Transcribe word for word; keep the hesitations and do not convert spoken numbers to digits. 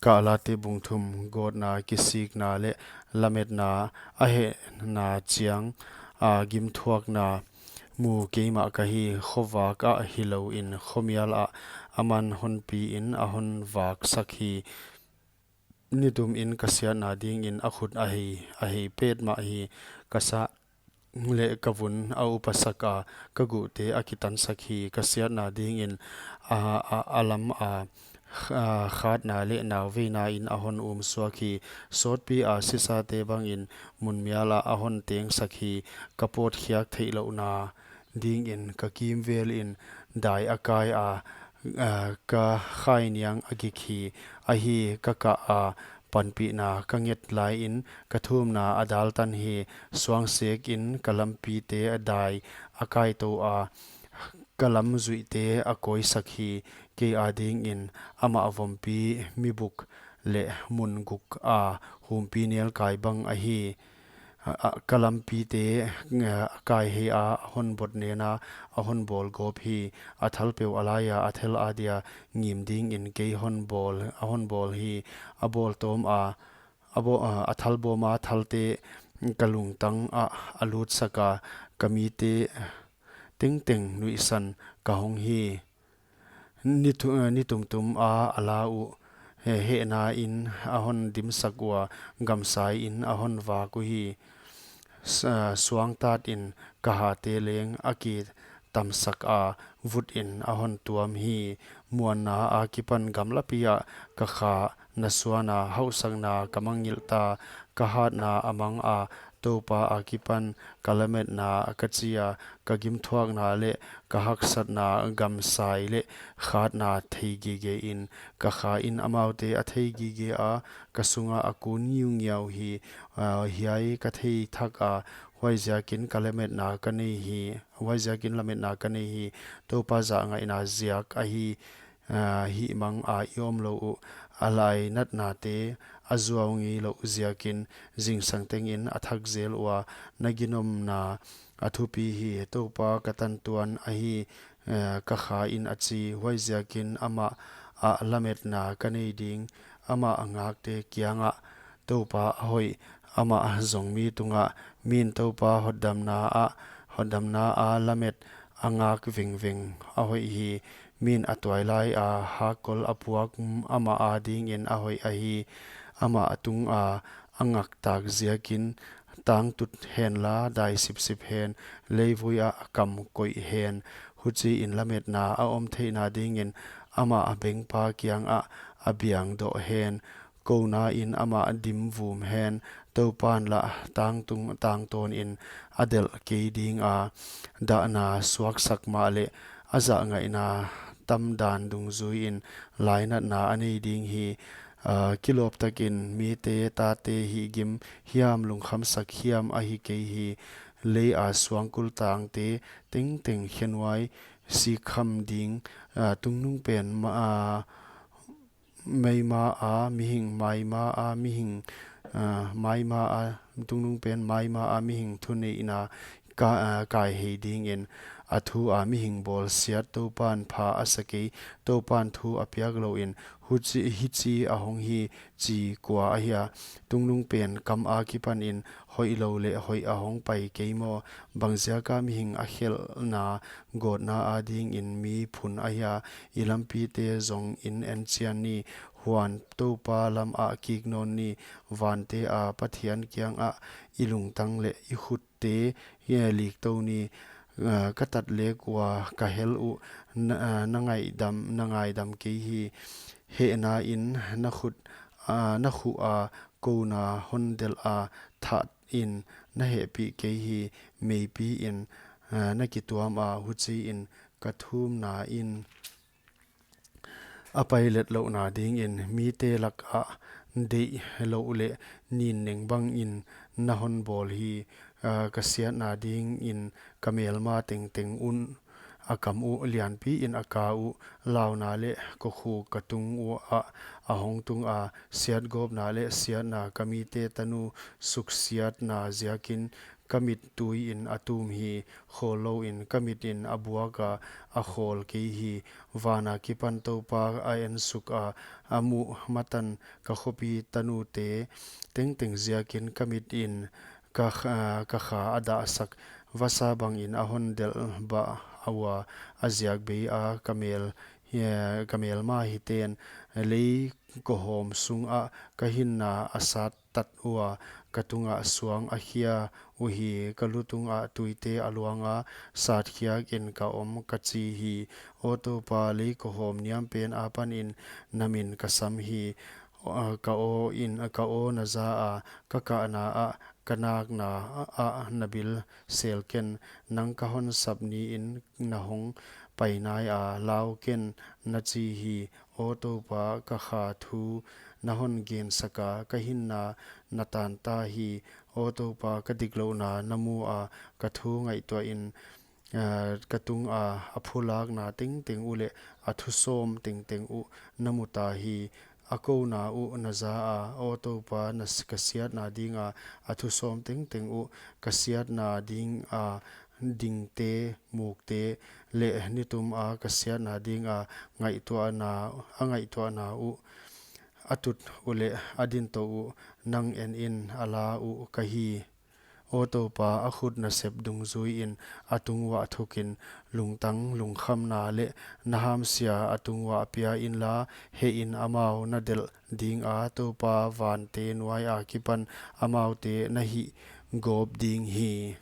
Galati bung thum. Gawtna, kisikna leh lametna, a hehna chiang a gimthuakna mu keimah ka hi. Khovak ah hilou in khomial ah aman honpi in a hon vaksak hi. Nitum in ka siatna dingin a khut a hei, a hei petmah hi. Ka sa leh ka vun a upasak a, ka guhte a kitansak hi. Ka siatna dingin a, a, a lam a, a khatna leh nauveina in a hon umsuak hi. Sawtpi a sisate bangin mun mial ah a hon tengsak hi. Ka pawtkhiak theihlouhna dingin ka kimvel in dai a kai a, a, ka khainiang a gik hi. Ahi, ka kah a, panpihna ka nget lai in ka thumna a daltan hi. Suangsiak in ka lampite a dai a kaitou a, ka lamzuihte a kawisak hi. Kei a dingin amah vompi, mibuk leh mun guk a humpi nelkai bang ahi. A, a, ka lampite, a, a kaihei a, a hon botnen a, a hon bawlgawp hi. A thalpeuh a lai a, a thel a dia ngim dingin kei hon bawl, a hon bawl hi. A bawltawm a, a baw-, a, a thalbawm a thalte ka lungtang ah a lutsak a, ka mite tengteng nuihsan ka hong hi. Ni tu-, eh, ni tumtum a a la uh, eh, hehna in a hon dimsak ua, gamsai in a hon vak uhi. S-, eh, suangtat in ka hate leng a kitamsak a, vut in a hon tuam hi. Muanna akipan gamlapi ah ka kha na suan a, hausakna ka mangngilh ta, ka hatna a mang a, Toupa akipan ka lametna ka chi a, ka gimthuakna leh ka haksatna gamsai leh khatna thei gige in ka kha in, amaute a thei gige a, ka sunga a kun ngiungiau hi. A, hiai ka thei thak a, huaiziakin ka lametna ka nei hi, huaiziakin lametna ka nei hi. Toupa zahngaihna ziak ahi, a, hihmang a i omlou uh, a lainatnate a zuau ngeilouh ziakin zingsang tengin a thak zel ua, na ginomna a thupi hi. Toupa ka tantuan ahi, a, ka kha in a chi. Huaiziakin amah ah lametna ka nei ding, amah a ngakte kiangah, Toupa a hoih, amah zong mi tungah. Min Toupa hotdamna ah, hotdamna a lamet a ngak vengveng a hoih hi. Min a tuailai a hakkol a puak, amah a dingin a hoih ahi. Amah a tung a, a ngaktak ziakin tang tut henla, dai sipsip hen, leivui ah kam koih hen. Huchiin lametna a om theihna dingin amah a bengpa kiangah a biangdoh hen. Kona in amah dim vum hen, Toupan lah tangtung, tangtawn in a delh kei ding a, dahna suaksak mahleh a zahngaihna tamdan dungzui in lainatna a nei ding hi. A, kilawp takin mite tate hihgim hiam, lungkhamsak hiam ahi kei hi. Lei a suangkul tangte tengteng khenuai sikkham ding, a, tungnungpen ma-, a, maima a mihing, maima a mihing, a, maima a, tungnungpen maima a mihing thuneihna ka, a, kaihei dingin a thu a mihing bawlsiat Toupan pha a sa kei, Toupan thu a piak louin, huchi, hichi a hong hi chi kua ahia? Tungnungpen kam akipanin hoihlou leh hoih a hong pai kei maw? Bangziaka mihing a khelhna gawtna adingin mi phun ahia? I lampite zong in enchian ni. Huan Toupa lamah kik nawn ni. Vante a Pathian kiangah i lungtang leh i khutte, eh, liktou ni. A, ka tat lek ua ka hel uh, na, a, na ngaihdam, na ngaidam kei hi. Hehna in na khut, a, na khuh a, kona hon delh a, that in na hehpih kei hi. Meipi in, a, na kituam a, huchiin ka thumna in a pailet louhna dingin mite lakah deihlouh leh ninneng bangin na hon bawl hi. A, ka siatna dingin ka melma tengteng un a kam uh, lianpiin a ka uh, launa leh kokhuk ka tung uah a hong tung a, siatgawpna leh siatna, ka mite tanu suksiatna ziakin ka mit tuiin a tum hi. Khawllou in ka mitin a buak a, a khawl kei hi. Van akipan Toupa a ensuk a, a muh matan ka khopi tanute tengteng ziakin ka mitin ka kh-, ka kha a dahsak. Vasa bangin a hon delh bah ua, a ziak bei a ka mel, ka melma hiten. Lei kohawm sungah ka hinna a sat tat ua, ka tungah suang a khia uhi. Ka lutungah tuite a luanga, satkhiakin ka om, ka chi hi. Aw Toupa, lei kohawm niampen apanin na min ka sam hi. Ka aw in, ka aw na za a, ka kahna ah, ka nakna ah na bil sel ken. Nang ka hon sap niin na hong pai nai a, lau ken, na chi hi. Aw Toupa, ka kha thu na hon gensak a, ka hinna na tan ta hi. Aw Toupa, ka diklouhna na mu a, ka thu ngaihtuahin, ah, ka tunga a phulakna tengteng uh leh a thusawm tengteng uh na mu ta hi. A kouna uh na za a, aw Toupa, na s-, ka siatna dinga a thusawm tengteng uh, ka siatna dinga dingte, mukte leh nitum a ka siatna dinga ngaihtuahna, a ngaihtuahna uh, a tut uh leh a dintouh uh, nang enin a la uh ka hi. Aw Toupa, a khut nasep dungzuiin a tung uah thukin, lungtang lungkhamna leh na hamsia a tung uah pia inla, hehin amau na delh dinga, Toupa, vante nuai akipan amaute na hihgawp ding hi.